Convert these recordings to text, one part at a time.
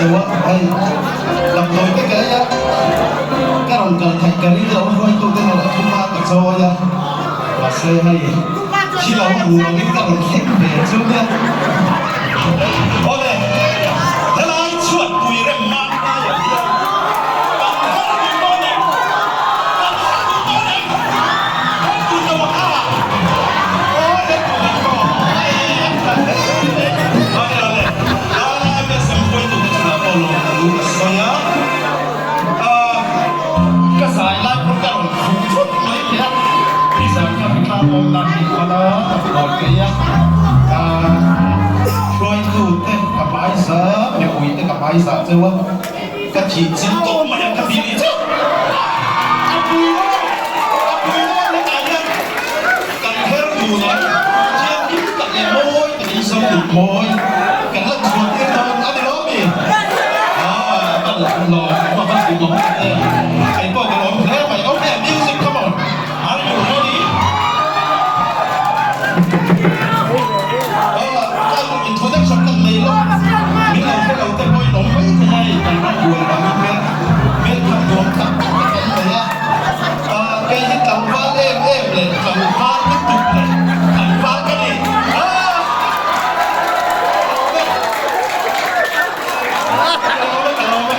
cheu a, hei damdawi te ka ei a, ka rawn kal theih ka ring lo a, hruaitute hnenah thuma ka chawi a, mahse hei thi lo a hmu angin ka rawn thleng ve chu nia. Awle, helai chhuatpui rem man laiah hian kan her dun dawn em? Kan her dun dawn em? Her dun lo ang a? Aw, her dun ang maw? Awle, awle, Lala MSM hruaitute chungah pawh lawmthu ka sawi a. Ka zai lai pawn ka rawn khuh thut mai thei a, nizan kha mi tlang awm dan hi hman a, ka phawt ngei a, hruaitute ka hmaiza, mipuite ka hmaiza cheu a, ka thih chin tawp mai ang ka ti nih chu. A pui dawn, a pui dawn hetah hian kan her dun ang, thianghlim tak leh mawi takin Zolut mawi kan la chhuah tir dawn a ni lo mi? Aa, ka lawm, ka va hlim awm tak em. Kei pawh ka lawm hle mai. Okay, music come on. Are you ready? Aa, ka introduction kan nei lo. Min lo hre lo te pawhin awm mai thei a, kan ram buai vangin hmel hmel khat nuam tak tak te kan nei a. Aa, kei hi tlangval em em leh tlangval lutuk leh tlangval ka ni. Aa! Ka lawm e, ka lawm e.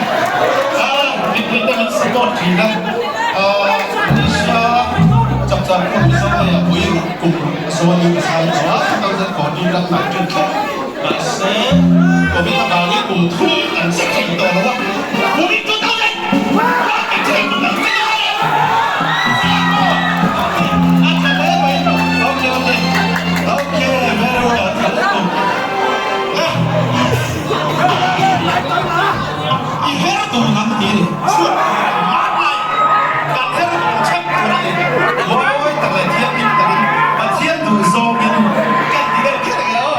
Aa, mipui te min support thin a. Aa, Malaysia chapchar pawh Mizo hei a pui ruk kum ruk a sawn in ka sai tawh a, 2014 kan 19 thleng. Mahse, Covid avangin kum thum kan che thei tawh lo a, kum in 2000 23 kum kan che dawn e! Chiang maw? Okay, a tha hle mai. Okay, okay. Okay, very well. Tha lutuk. I her dun an ti a ni. Chhuat tur a man lai. Kan her dun theuh tur a ni. Mawi tak leh thianghlim takin Pathian duh zawngin kan ti deuh kher nge aw.